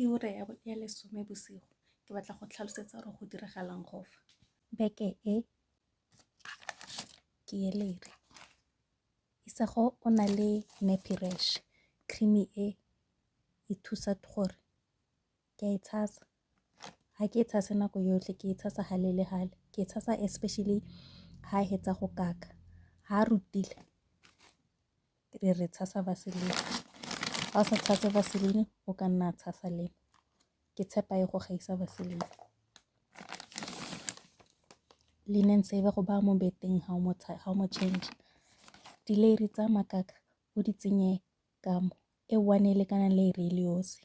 Ke ura ya lesome bosigo, ke batla go tlhalosetsa gore go diragalang go fa. Beke e ke e lere, Isago o na le nappy rash, cream-e e e thusa gore ke a e tshasa, ga ke e tshase nako yotlhe ke e tshasa gale le gale, ke e tshasa especially ga hetsa go kaka, ga a rutile re tshasa vaseline, ga o sa tshase vaseline o ka nna tshasa le ke tshepa e go gaisa vaseline. Linen saver go baya mo beteng ga o mo change. Dileiri tsa makaka o di tsenye ka mo, e one e lekanang le e le yosi.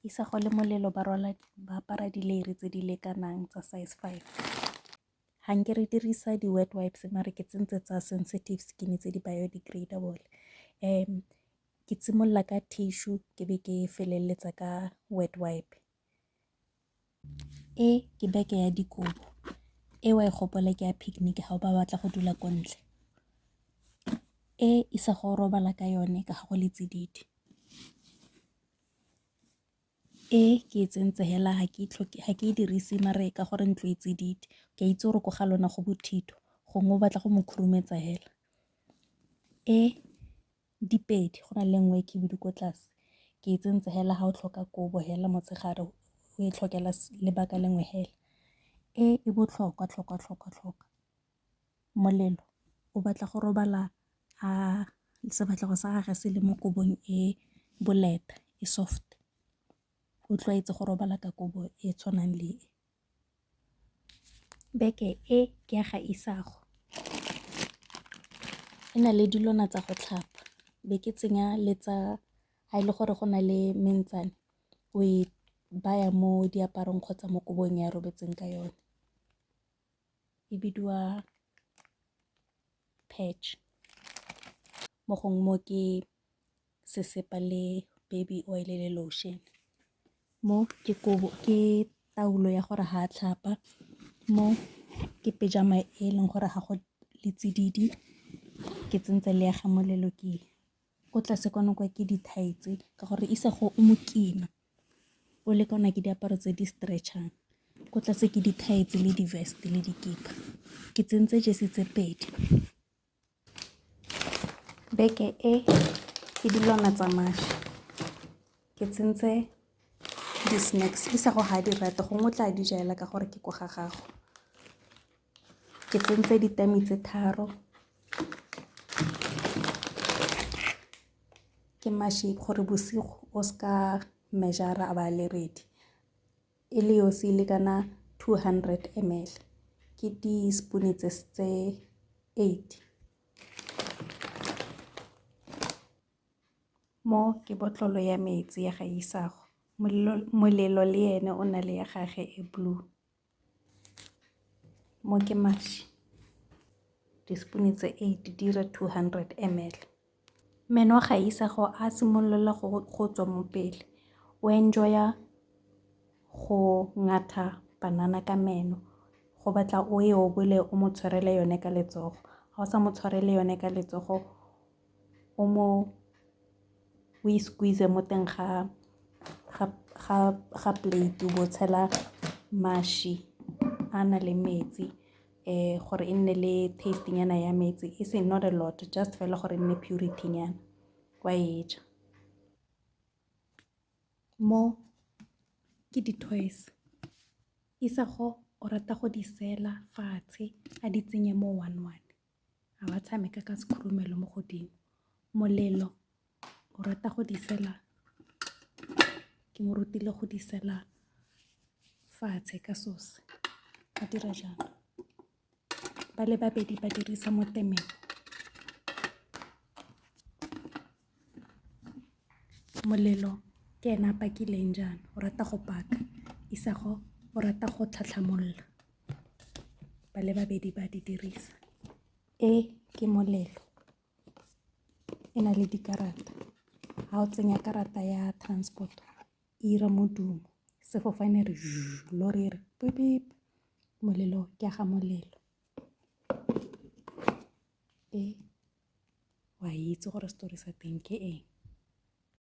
Isago le Molelo ba rwala ba apara dileiri tse di lekanang tsa size 5. Ga nke re dirisa di-wet wipes mare ke tsentse tsa sensitive skin tse di biodegradable. Ke simolola ka tissue ke be ke feleletsa ka wet wipe. E ke beke ya dikobo, e wa e gopola ke ya picnic ga o ba batla go dula ko ntle. E Isago o robala ka yone ka ga go le tsididi. E ke e tsentse hela ga ke e dirise mare ka gore ntlo e tsididi, ke a itse gore ko ga lona go bothitho gongwe o batla go mo khurumetsa hela. E dipedi go na le nngwe e khibidu ko tlase, ke e tsentse hela ga o tlhoka kobo hela motshegare o e tlhokela lebaka lengwe hela. E e botlhokwa tlhokwa tlhokwa tlhokwa, Molelo o batla go robala a sefatlhego sa gage se le mo kobong e boleta e soft, o tlwaetse go robala ka kobo e tshwanang le e. Beke e ke ya ga Isago, e na le dilwana tsa go tlhapa be ke tsenya le tsa ga e le gore go na le mentsane o e baya mo diaparong kgotsa mo kobong ya robetseng ka yone, e bidiwa patch, mo gongwe mo ke sesepa le baby oil le lotion. Mo ke kobo ke taulo ya gore ha a tlhapa, mo ke pejama e leng gore ga go le tsididi, ke tsentse le ya ga Molelo ke ko tlase kwano kwa ke di-tights ka gore Isago o mokima o lekana ke diaparo tse di stretch-ang, ko tlase ke di-tights le di-vest le dikipa, ke tsentse jesi tse pedi. Beke e ke dilwana tsa mašwi, ke tsentse di-snacks Isago ga a di rate gongwe o tla di jela ka gore ke ko ga gago. Ke tsentse ditami tse 3, ke mašwi gore bosigo o seka measure-a a ba le ready, e le yosi e lekana 200 ml, ke di-spoon tse 8. Mo ke botlolo ya metsi ya ga Isago, Molelo le ene o na le ya gage e blue. Mo ke mašwi, di-spoon tse 8 di dira 200 ml. Meno a ga Isago a simolola go tswa mo pele, o enjoy-a go ngatha banana ka meno, go batla o e obole o mo tshwarele yone ka letsogo, ga o sa mo tshwarele yone ka letsogo o e squeeze mo teng ga plate o bo tshela mašwi a na le metsi gore e nne le taste nyana ya metsi, e seng not a lot, just fela gore e nne purity nyana, wa e ja. Mo ke di-toys, Isago o rata go di sela fatshe a di tsenye mo one one, a ba tshameka ka sekhurumelo mo godimo. Molelo o rata go di sela, ke mo rutile go di sela fatshe ka sose, a dira jalo. Ba le babedi ba dirisa motemeng. Molelo ke ena a pakileng jaana, o rata go paka. Isago o rata go tlhatlhamolola, ba le babedi ba di dirisa. E ke molelo, e na le dikarata, ga o tsenya karata ya transport e 'ira modumo, sefofane re lori e re pip, molelo ke ya ga molelo. E wa itse gore story sa teng ke eng.